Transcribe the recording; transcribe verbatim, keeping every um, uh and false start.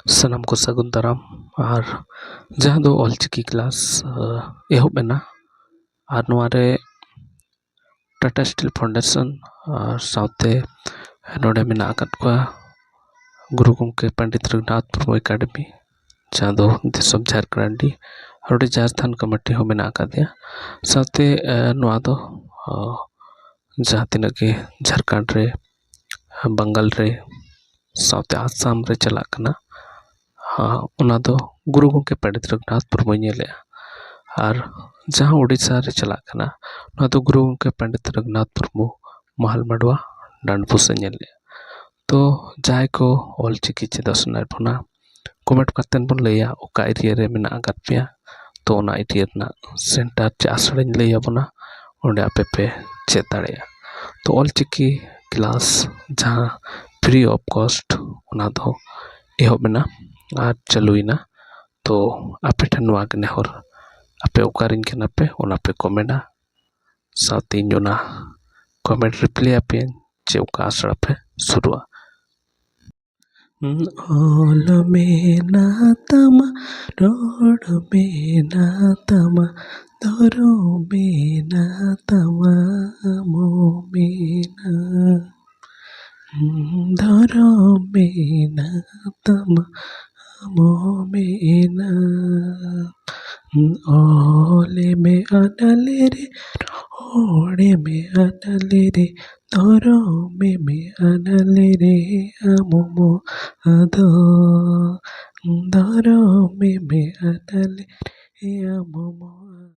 ᱥᱟᱱᱟᱢ ᱠᱚ ᱥᱟᱹᱜᱩᱱ ᱫᱟᱨᱟᱢ᱾ ᱟᱨ ᱡᱟᱦᱟᱸ ᱫᱚ ᱚᱞᱪᱤᱠᱤ ᱠᱞᱟᱥ, ᱟᱸ, ᱮᱦᱚᱵ ᱮᱱᱟ᱾ ᱟᱨ ᱱᱚᱣᱟ ᱨᱮ ᱴᱟᱴᱟ ᱥᱴᱤᱞ ᱯᱷᱟᱣᱩᱱᱰᱮᱥᱚᱱ ᱟᱨ ᱥᱟᱶᱛᱮ ᱱᱚᱰᱮ ᱢᱮᱱᱟᱜ ᱟᱠᱟᱫ ᱠᱚᱣᱟ ᱜᱩᱨᱩ ᱜᱚᱢᱠᱮ ᱯᱚᱱᱰᱤᱛ ᱨᱚᱜᱷᱩᱱᱟᱛᱷ ᱢᱩᱨᱢᱩ ᱮᱠᱟᱰᱮᱢᱤ, ᱡᱟᱦᱟᱸ ᱫᱚ ᱫᱤᱥᱚᱢ ᱡᱷᱟᱲᱠᱷᱚᱸᱰ ᱟᱨ ᱱᱚᱰᱮ ᱡᱟᱦᱮᱨ ᱛᱷᱟᱱ ᱠᱚᱢᱤᱴᱤ ᱦᱚᱸ ᱢᱮᱱᱟᱜ ᱟᱠᱟᱫᱮᱭᱟ᱾ ᱥᱟᱶᱛᱮ, ᱟᱸ, ᱱᱚᱣᱟ ᱫᱚ, ᱟᱸ, ᱡᱟᱦᱟᱸ ᱛᱤᱱᱟᱹᱜ ᱜᱮ ᱡᱷᱟᱲᱠᱷᱚᱸᱰ ᱨᱮ, ᱵᱟᱝᱜᱟᱞ ᱨᱮ, ᱥᱟᱶᱛᱮ ᱟᱥᱟᱢ ᱨᱮ ᱪᱟᱞᱟᱜ ᱠᱟᱱᱟ, ᱦᱟᱸ, ᱚᱱᱟ ᱫᱚ ᱜᱩᱨᱩ ᱜᱚᱢᱠᱮ ᱯᱚᱱᱰᱤᱛ ᱨᱚᱜᱷᱩᱱᱟᱛᱷ ᱢᱩᱨᱢᱩᱭ ᱧᱮᱞᱮᱜᱼᱟ᱾ ᱟᱨ ᱡᱟᱦᱟᱸ ᱳᱰᱤᱥᱟ ᱨᱮ ᱪᱟᱞᱟᱜ ᱠᱟᱱᱟ, ᱱᱚᱣᱟ ᱫᱚ ᱜᱩᱨᱩ ᱜᱚᱢᱠᱮ ᱯᱚᱱᱰᱤᱛ ᱨᱚᱜᱷᱩᱱᱟᱛᱷ ᱢᱩᱨᱢᱩ ᱢᱟᱦᱟᱞ ᱢᱟᱰᱣᱟ ᱰᱟᱸᱰᱵᱳᱥ ᱮ ᱧᱮᱞᱮᱜᱼᱟ᱾ ᱛᱚ ᱡᱟᱦᱟᱸᱭ ᱠᱚ ᱚᱞᱪᱤᱠᱤ ᱪᱮᱫᱚᱜ ᱥᱟᱱᱟᱭᱮᱫ ᱵᱚᱱᱟ, ᱠᱚᱢᱮᱱᱴ ᱠᱟᱛᱮᱫ ᱵᱚᱱ ᱞᱟᱹᱭᱟ ᱚᱠᱟ ᱮᱨᱤᱭᱟ ᱨᱮ ᱢᱮᱱᱟᱜ ᱟᱠᱟᱫ ᱯᱮᱭᱟ᱾ ᱛᱚ ᱚᱱᱟ ᱮᱨᱤᱭᱟ ᱨᱮᱱᱟᱜ ᱥᱮᱱᱴᱟᱨ ᱪᱮ ᱟᱥᱲᱟᱧ ᱞᱟᱹᱭ ᱟᱵᱚᱱᱟ, ᱚᱸᱰᱮ ᱟᱯᱮ ᱯᱮ ᱪᱮᱫ ᱫᱟᱲᱮᱭᱟᱜᱼᱟ᱾ ᱛᱚ ᱚᱞᱪᱤᱠᱤ ᱠᱞᱟᱥ ᱡᱟᱦᱟᱸ ᱯᱷᱨᱤ ᱚᱯᱷ ᱠᱚᱥᱴ, ᱚᱱᱟ ᱫᱚ ᱮᱦᱚᱵ ᱮᱱᱟ ᱟᱨ ᱪᱟᱹᱞᱩᱭᱮᱱᱟ᱾ ᱛᱚ ᱟᱯᱮ ᱴᱷᱮᱱ ᱱᱚᱣᱟ ᱜᱮ ᱱᱮᱦᱚᱨ, ᱟᱯᱮ ᱚᱠᱟᱨᱮᱱ ᱠᱟᱱᱟ ᱯᱮ ᱚᱱᱟ ᱯᱮ ᱠᱚᱢᱮᱱᱴᱟ, ᱥᱟᱶᱛᱮ ᱤᱧ ᱚᱱᱟ ᱠᱚᱢᱮᱱᱴ ᱨᱤᱯᱞᱟᱭ ᱟᱯᱮᱭᱟᱹᱧ ᱡᱮ ᱚᱠᱟ ᱟᱥᱲᱟ ᱯᱮ ᱥᱩᱨᱩᱜᱼᱟ᱾ ᱚᱞ ᱢᱮᱱᱟᱜ ᱛᱟᱢᱟ, ᱨᱚᱲ ᱢᱮᱱᱟᱜ ᱛᱟᱢᱟ, ᱫᱷᱚᱨᱚᱢ ᱢᱮᱱᱟᱜ ᱛᱟᱢᱟ, ᱟᱢ ᱦᱚᱸ ᱢᱮᱱᱟᱜ᱾ ᱫᱷᱚᱨᱚᱢ ᱢᱮᱱᱟᱜ ᱛᱟᱢᱟ, ᱟᱢ ᱦᱚᱸ ᱢᱮᱱᱟᱜ᱾ ᱚᱞ ᱢᱮ ᱟᱱᱟᱞᱮ ᱨᱮ, ᱨᱚᱲ ᱢᱮ ᱟᱱᱟᱞᱮ ᱨᱮ, ᱫᱷᱚᱨᱚᱢ ᱢᱮ ᱟᱱᱟᱞᱮ ᱨᱮ, ᱟᱢ ᱦᱚᱸ ᱟᱫᱚ᱾ ᱫᱷᱚᱨᱚᱢ ᱢᱮ ᱟᱱᱟᱞᱮ ᱨᱮ, ᱟᱢ ᱦᱚᱸ